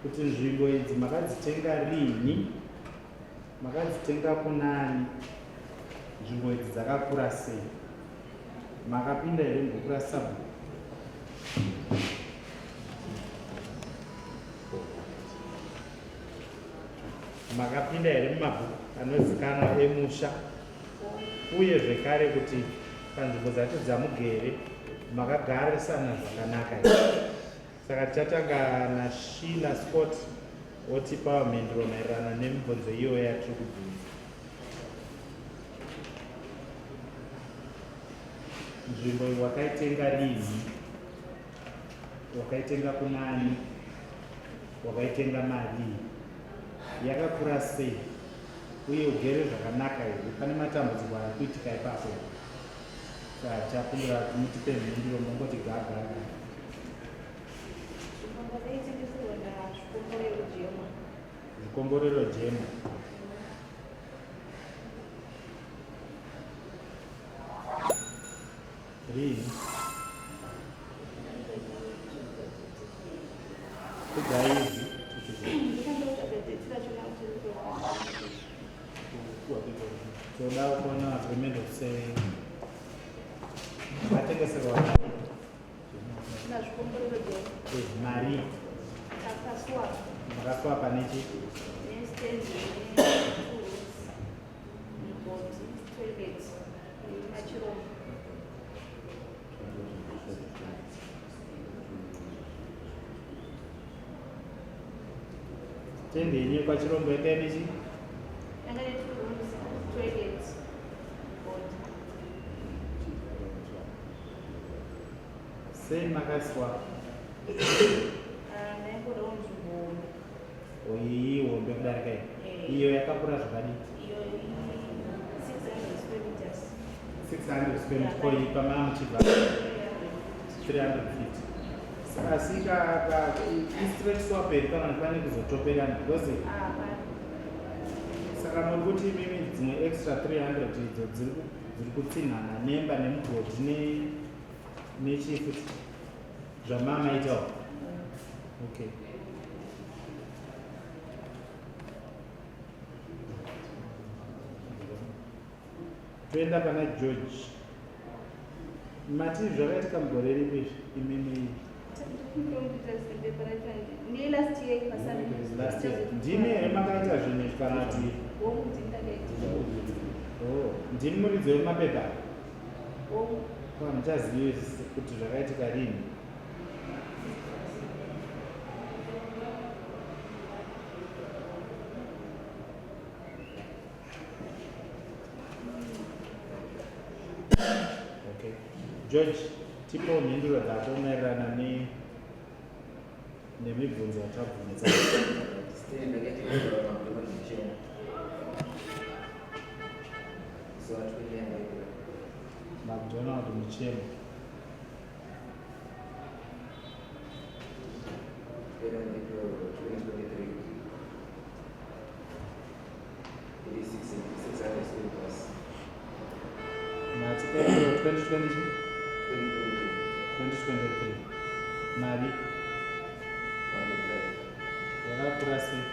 Kuti nzvimbo idzi makadzitenga rini, makadzitenga kunani, nzvimbo idzi dzakakura sei, makapinda here mubhuku rasabhuku? Makapinda here mumabhuku anozikanwa emusha uye zvekare kuti panzvimbo dzacho dzamugere makagarisana zvakanaka here? Saka tichatanga naSheila Scott otipa mhinduro maererano nemibvunzo iyoyo yatiri kubvunza. Nzvimbo iyi wakaitenga rinhi? Wakaitenga kunani? Wakaitenga marii? Yakakura sei? Uye ugere zvakanaka here? Pane matambudziko ari kuitika ipapo here? Saka tichakumbira kuti mutipe mhinduro mongoti gagaga. Zvikomborero Jema. Rini? Kudai izvi. Toda kuona agreement of sale. Matengeserwa mari makasuwa pane chi Tende yenyu yekwaChirombo yanga ine chii? Yanga ine two rooms, toilet, board. Sei makaswa? Ah, ndaingodawo nzvimbo hombe. Oyiyi hombe kudarika iyi. Eh. Iyo yakakura zvakadii? Iyo i 600 square meters. 600 square meters. Ko iyi pamamuchibva 350. Asi ka ka i-straight swap here kana kuti pane kuzotoperana because Ah, saka muri kuti imimi dzimwe extra 300 idzo dziri ku- dziri kutsinhana nemba nemugodhi ne nechii futi zvamamaitawo okay Toenda pana George. Mati zvakaitika mugore ripi izvi imimi? Last year. Ndimi here makaita zvinhu izvi kana kuti? Oh, ndimi muridzi wemapepa? Ko hamuchazivi kuti zvakaitika rini? Okay. George, tipo mhinduro dzako maererano ne nemibvunzo yatabvunza. McDonald Muchemo. Mati April 2020 2023 mari yakakura sei?